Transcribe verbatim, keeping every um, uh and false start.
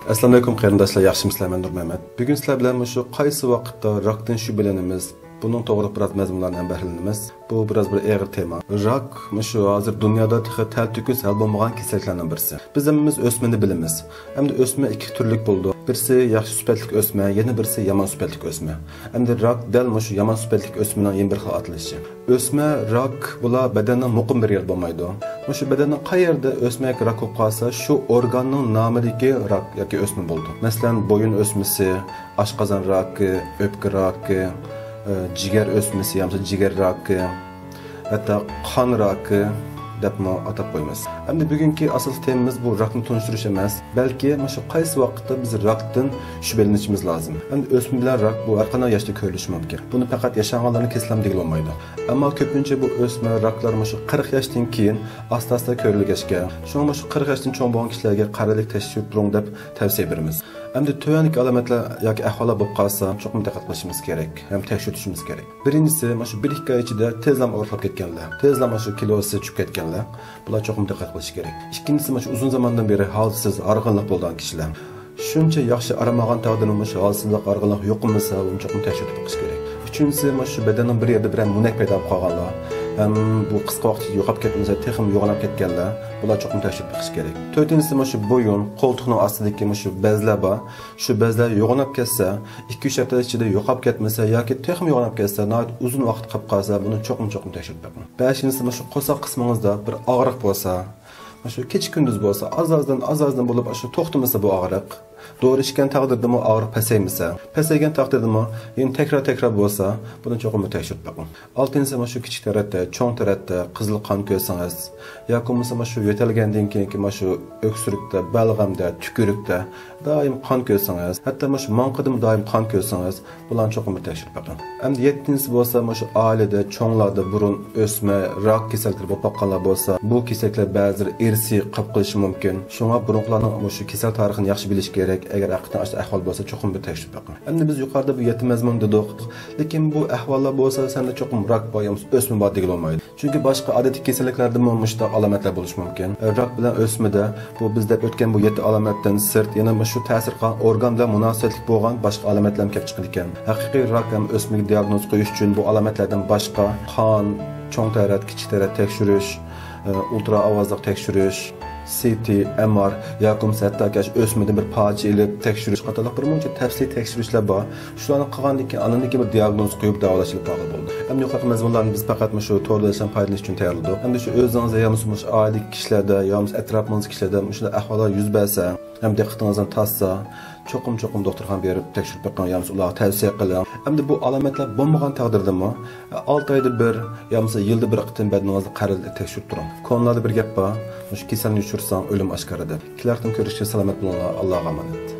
ئەسسالامۇئەلەيكۇم قېرىنداشلار، ياخشىمۇسىلەر؟ مەن نۇرمەمەت. بۈگۈن سىلەر بىلەن مۇشۇ قايسى ۋاقىتتا راكتىن شۈبھىلىنىمىز، بۇنىڭ توغرىلىق بىراز مەزمۇنلاردىن ھەم بەھرىلىنىمىز. بۇ بىراز بىر ئېغىر تېما. راك مۇشۇ ھازىر دۇنيادا تېخى تەلتۆكۈس ھەل بولمىغان كېسەللىكلەرنىڭ بىرسى. بىز ھەممىمىز ئۆسمىنى بىلىمىز. ئەمدى ئۆسمە ئىككى تۈرلۈك بولىدۇ. بىرسى ياخشى سۈپەتلىك ئۆسمە، يەنە بىرسى يامان سۈپەتلىك ئۆسمە. ئەمدى راك دەل مۇشۇ يامان سۈپەتلىك ئۆسمىنىڭ يەنە بىر خىل ئاتىلىشى. ئۆسمە، راك، بۇلار بەدەننىڭ مۇقىم بىر يېرىدە بولمايدۇ. مۇشۇ بەدەننىڭ قاي يېرىدە ئۆسمە ياكى راك بولۇپ قالسا، شۇ ئورگاننىڭ نامىدىكى راك ياكى ئۆسمە بولىدۇ. مەسىلەن، بويۇن ئۆسمىسى، ئاشقازان راكى، ئۆپكە راكى، ئە، جىگەر ئۆسمىسى يامىسا جىگەر راكى، ھەتتا قان راكى دەپمۇ ئاتاپ قويىمىز. ئەمدى بۈگۈنكى ئاساسلىق تېمىمىز بۇ راكنى تونۇشتۇرۇش ئەمەس، بەلكى مانا شۇ قايسى ۋاقىتتا بىز راكتىن شۈبھىلىنىشىمىز لازىم. ئەمدى ئۆسمە بىلەن راك بۇ ھەر قانداق ياشتا كۆرۈلۈشى مۇمكىن. بۇنى پەقەت ياشانغانلارنى كېسەللەم دېگىلى بولمايدۇ. ئەمما كۆپىنچە بۇ ئۆسمە راكلار مانا شۇ قىرىق ياشتىن كېيىن ئاستا-ئاستا كۆرۈلگەچكە، شۇڭا مانا شۇ قىرىق ياشتىن چوڭ بولغان كىشىلەرگە قەرەللىك تەكشۈرتتۈرۈڭ دەپ تەۋسىيە بېرىمىز. ئەمدى تۆۋەندىكى ئالامەتلەر ياكى ئەھۋاللار بولۇپ قالسا، چوقۇم دىققەت قىلىشىمىز كېرەك ھەم تەكشۈرتۈشىمىز كېرەك. بىرىنچىسى، مانا شۇ بىر ئىككى ئاي ئىچىدە تېزلا ئاغرىقلاپ كەتكەنلەر، تېزلا مانا شۇ كىلوسى چۈشۈپ كەتكەنلەر، بۇلار چوقۇم دىققەت قىلىشى كېرەك. ئىككىنچىسى، مانا شۇ ئۇزۇن زاماندىن بېرى ھالسىز، ھارغىنلىق بولىدىغان كىشىلەر. شۇنچە ياخشى ئارام ئالغان تەقدىردىمۇ مۇشۇ ھالسىزلىق، ھارغىنلىق يوقىمىسا، بۇنى چوقۇم تەكشۈرتۈپ بېقىش كېرەك. ئۈچىنچىسى، مانا شۇ بەدەننىڭ بىر يېرىدە بىرەر مونەك پەيدا بولۇپ قالغانلار ھەم بۇ قىسقا ۋاقىت ئىچىدە يوقاپ كەتمىسە، تېخىمۇ يوغىناپ كەتكەنلەر، بۇلار چوقۇم تەكشۈرتۈپ بېقىش كېرەك. تۆتىنچىسى، مانا شۇ بويۇن، قولتۇقنىڭ ئاستىدىكى مانا شۇ بەزلەر بار. شۇ بەزلەر يوغىناپ كەتسە، ئىككى-ئۈچ ھەپتە ئىچىدە يوقاپ كەتمىسە ياكى تېخىمۇ يوغىناپ كەتسە، ناھايىتى ئۇزۇن ۋاقىت قاپ قالسا، بۇنى چوقۇم، چوقۇم تەكشۈرتۈپ بېقىڭ. بەشىنچىسى، مانا شۇ قورساق قىسمىڭىزدا بىر ئاغرىق بولسا، مانا شۇ كېچە-كۈندۈز بولسا، ئاز-ئازدىن، ئاز-ئازدىن بولۇپ، شۇ توختىمىسا بۇ ئاغرىق، دورا ئىچكەن تەقدىردىمۇ ئاغرىق پەسەيمىسە، پەسەيگەن تەقدىردىمۇ يەنە تەكرار-تەكرار بولسا، بۇنى چوقۇم بىر تەكشۈرتۈپ بېقىڭ. ئالتىنچىسى، مانا شۇ كىچىك تەرەتتە، چوڭ تەرەتتە قىزىل قان كۆرسىڭىز ياكى بولمىسا مانا شۇ يۆتەلگەندىن كېيىنكى مانا شۇ ئۆكسۈرۈكتە، بەلغەمدە، تۈكۈرۈكتە دائىم قان كۆرسىڭىز، ھەتتا مانا شۇ ماڭقىدىمۇ دائىم قان كۆرسىڭىز، بۇلارنى چوقۇم بىر تەكشۈرۈپ بېقىڭ. ئەمدى يەتتىنچىسى بولسا، مانا شۇ ئائىلىدە چوڭلاردا بۇرۇن ئۆسمە، راك كېسەللىكلىرى بولۇپ باققانلار بولسا، بۇ كېسەللىكلەر بەزىلىرى ئىرسىي قاپ قېلىشى مۇمكىن. شۇڭا بۇرۇنقىلارنىڭ مۇشۇ كېسەل تارىخىنى ياخشى بىلىش كېرەك. ئەگەر ھەقىقەتەن ئاشۇنداق ئەھۋال بولسا، چوقۇم بىر تەكشۈرۈپ بېقىڭ. ئەمدى بىز يۇقىرىدا بۇ يەتتە مەزمۇن دېدۇق. لېكىن بۇ ئەھۋاللار بولسا، سەندە چوقۇم راك بار يا بولمىسا ئۆسمە بار دېگىلى بولمايدۇ. چۈنكى باشقا ئادەتتىكى كېسەللىكلەردىمۇ مۇشۇنداق ئالامەتلەر بولۇشى مۇمكىن. راك بىلەن ئۆسمىدە بۇ بىز دەپ ئۆتكەن بۇ يەتتە ئالامەتتىن سىرت، يەنە مۇشۇ تەسىر قىلغان ئورگان بىلەن مۇناسىۋەتلىك بولغان باشقا ئالامەتلەرمۇ كېلىپ چىقىدىكەن. ھەقىقىي راك ھەم ئۆسمىگە دىئاگنوز قويۇش ئۈچۈن بۇ ئالامەتلەردىن باشقا قان، چوڭ تەرەت، كىچىك تەرەت تەكشۈرۈش، ئۇلترا ئاۋازلىق تەكشۈرۈش، سىتى، ئەم ئار ياكى بولمىسا ھەتتاكى ئاشۇ ئۆسمىدىن بىر پارچە ئېلىپ تەكشۈرۈش قاتارلىق بىر مۇنچە تەپسىلىي تەكشۈرۈشلەر بار. شۇلارنى قىلغاندىن كېيىن، ئاندىن كېيىن بىر دىئاگنوز قويۇپ داۋالاش ئېلىپ بارغىلى بولىدۇ. ئەمدى يۇقىرىقى مەزمۇنلارنى بىز پەقەت مۇشۇ تورداشلارنى پايدىلىنىش ئۈچۈن تەييارلىدۇق. ئەمدى شۇ ئۆزىڭىزدە يا بولمىسا مۇشۇ ئائىلىدىكى كىشىلەردە يا بولمىسا ئەتراپىڭىزدىكى كىشىلەردە مۇشۇنداق ئەھۋاللار يۈز بەرسە، ھەم دىققىتىڭىزنى تارتسا، چوقۇم، چوقۇم دوختۇرخانىغا بېرىپ تەكشۈرۈپ بېقىڭ، يا بولمىسا ئۇلارغا تەۋسىيە قىلىڭ. ئەمدى بۇ ئالامەتلەر بولمىغان تەقدىردىمۇ، ئالتە ئايدا بىر يا بولمىسا يىلدا بىر قېتىم بەدىنىڭىزنى قەرەللىك تەكشۈرۈپ تۇرۇڭ. كونىلاردا بىر گەپ بار، مۇشۇ كېسەلنى يوشۇرساڭ، ئۆلۈم ئاشكارا دەپ. كېلەر قېتىم كۆرۈشكىچە سالامەت بولۇڭلار، ئاللاغا ئامانەت.